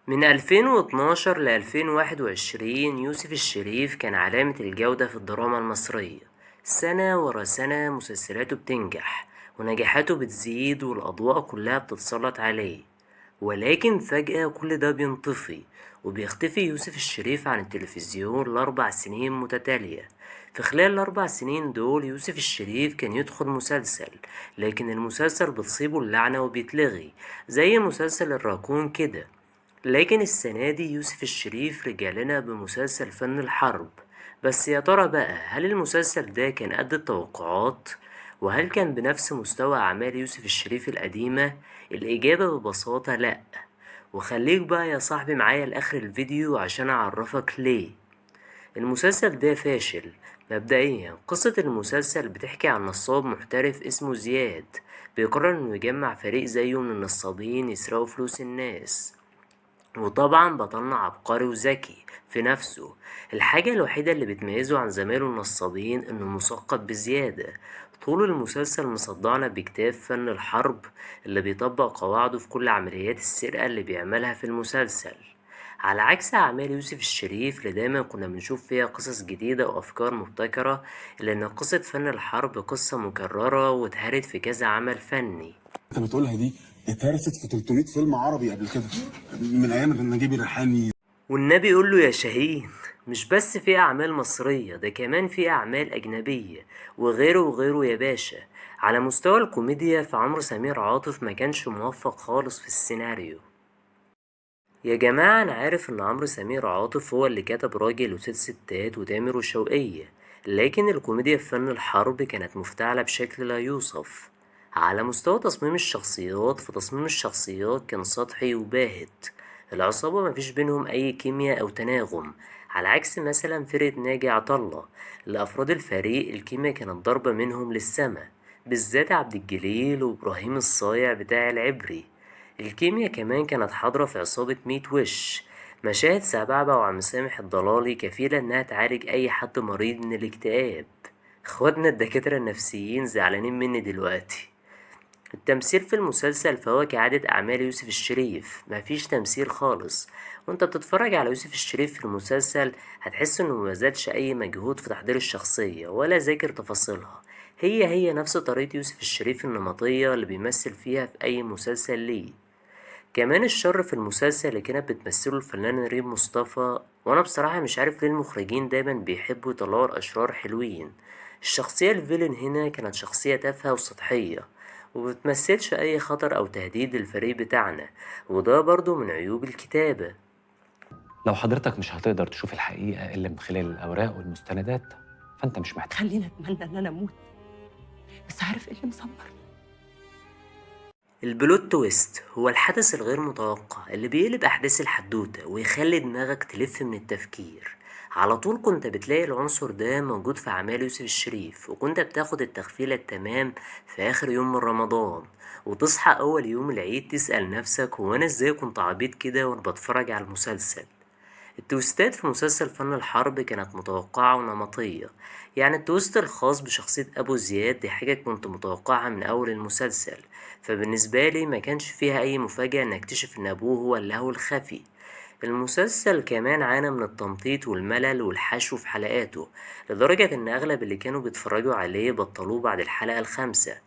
من 2012 ل 2021 يوسف الشريف كان علامة الجودة في الدراما المصرية. سنة ورا سنة مسلسلاته بتنجح ونجاحاته بتزيد والأضواء كلها بتتسلط عليه، ولكن فجأة كل ده بينطفي وبيختفي يوسف الشريف عن التلفزيون ل4 سنين متتالية. في خلال ال4 سنين دول يوسف الشريف كان يدخل مسلسل، لكن المسلسل بتصيبه اللعنة وبيتلغي زي مسلسل الراكون كده. لكن السنة دي يوسف الشريف رجع لنا بمسلسل فن الحرب. بس يا ترى بقى هل المسلسل ده كان قد التوقعات؟ وهل كان بنفس مستوى أعمال يوسف الشريف القديمة؟ الإجابة ببساطة لأ. وخليك بقى يا صاحبي معايا لآخر الفيديو عشان أعرفك ليه المسلسل ده فاشل. مبدئيا قصة المسلسل بتحكي عن نصاب محترف اسمه زياد، بيقرر انه يجمع فريق زيه من النصابين يسرقوا فلوس الناس، وطبعا بطلنا عبقري وذكي في نفسه. الحاجة الوحيدة اللي بتميزه عن زمايله النصابين انه مثقف بزيادة. طول المسلسل مصدعنا بكتاب فن الحرب اللي بيطبق قواعده في كل عمليات السرقة اللي بيعملها في المسلسل، على عكس أعمال يوسف الشريف اللي دايما كنا بنشوف فيها قصص جديدة وأفكار مبتكرة، لأن قصة فن الحرب قصة مكررة واتهرت في كذا عمل فني. انت بتقولها دي اتهرست في 300 فيلم عربي قبل كده من ايام نجيب الريحاني. والنبي يقول له يا شاهين، مش بس في أعمال مصرية، ده كمان في أعمال أجنبية وغيره وغيره يا باشا. على مستوى الكوميديا فعمرو سمير عاطف ما كانش موفق خالص في السيناريو. يا جماعة أنا عارف إن عمرو سمير عاطف هو اللي كتب راجل وست ستات وتامر وشوقية، لكن الكوميديا في فن الحرب كانت مفتعلة بشكل لا يوصف. على مستوى تصميم الشخصيات فتصميم الشخصيات كان سطحي وباهت، العصابة مفيش بينهم أي كيمياء أو تناغم، على عكس مثلا فرقة ناجي عطا الله لأفراد الفريق الكيمياء كانت ضربة منهم للسما، بالذات عبد الجليل وإبراهيم الصايع بتاع العبري. الكيمياء كمان كانت حاضرة في عصابة ميت وش. مشاهد سبعبة وعم سامح الضلالي كفيلة إنها تعالج أي حد مريض من الاكتئاب. إخواتنا الدكاترة النفسيين زعلانين مني دلوقتي. التمثيل في المسلسل فهو كعادة أعمال يوسف الشريف، مفيش تمثيل خالص. وانت بتتفرج على يوسف الشريف في المسلسل هتحس انه مبذلش أي مجهود في تحضير الشخصية ولا ذاكر تفاصيلها، هي هي نفس طريقة يوسف الشريف النمطية اللي بيمثل فيها في أي مسلسل ليه. كمان الشر في المسلسل اللي كانت بتمثله الفنانة ريم مصطفى، وانا بصراحة مش عارف ليه المخرجين دايما بيحبوا يطلعوا الأشرار حلوين. الشخصية الفيلن هنا كانت شخصية تافهة وسطحية ومبتمثلش أي خطر أو تهديد للفريق بتاعنا، وده برضو من عيوب الكتابة. لو حضرتك مش هتقدر تشوف الحقيقة إلا من خلال الأوراق والمستندات فأنت مش محتاج. خلينا أتمنى إن أنا أموت، بس عارف إيه اللي مصبرني؟ ال plot twist هو الحدث الغير متوقع اللي بيقلب أحداث الحدوتة ويخلي دماغك تلف من التفكير. على طول كنت بتلاقي العنصر ده موجود في أعمال يوسف الشريف، وكنت بتاخد التغفيلة التمام في آخر يوم من رمضان وتصحى أول يوم العيد تسأل نفسك هو أنا إزاي كنت عبيط كده وأنا بتفرج على المسلسل. التويستات في مسلسل فن الحرب كانت متوقعة ونمطية، يعني ال twist الخاص بشخصية أبو زياد دي حاجة كنت متوقعها من أول المسلسل، فبالنسبة لي ما كانش فيها أي مفاجأة إن أكتشف إن أبوه هو اللهو الخفي. المسلسل كمان عانى من التمطيط والملل والحشو في حلقاته، لدرجة إن أغلب اللي كانوا بيتفرجوا عليه بطلوه بعد الحلقة 5.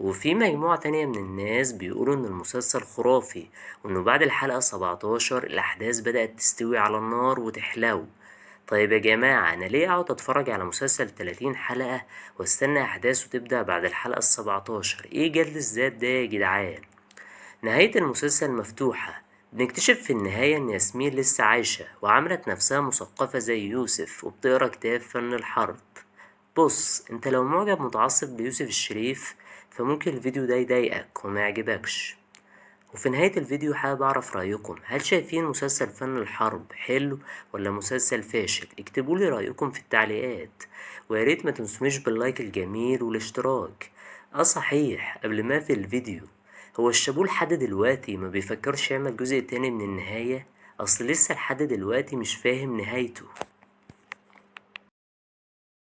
وفي مجموعة تانية من الناس بيقولوا إن المسلسل خرافي، وإنه بعد الحلقة 17 الأحداث بدأت تستوي على النار وتحلو. طيب يا جماعة أنا ليه أقعد أتفرج على مسلسل 30 حلقة واستنى أحداثه تبدأ بعد الحلقة 17؟ إيه جلد الذات ده يا جدعان؟ نهاية المسلسل مفتوحة، بنكتشف في النهاية إن ياسمين لسه عايشة وعملت نفسها مثقفة زي يوسف وبتقرا كتاب فن الحرب. بص انت لو معجب متعصب بيوسف الشريف فممكن الفيديو ده يضايقك وما يعجبكش. وفي نهاية الفيديو حابب أعرف رأيكم، هل شايفين مسلسل فن الحرب حلو ولا مسلسل فاشل؟ اكتبولي رأيكم في التعليقات، وياريت ما تنسونيش بال like الجميل والاشتراك. صحيح قبل ما في الفيديو، هو الشابوه لحد دلوقتي ما بيفكرش يعمل جزء تاني من النهاية؟ أصل لسه لحد دلوقتي مش فاهم نهايته.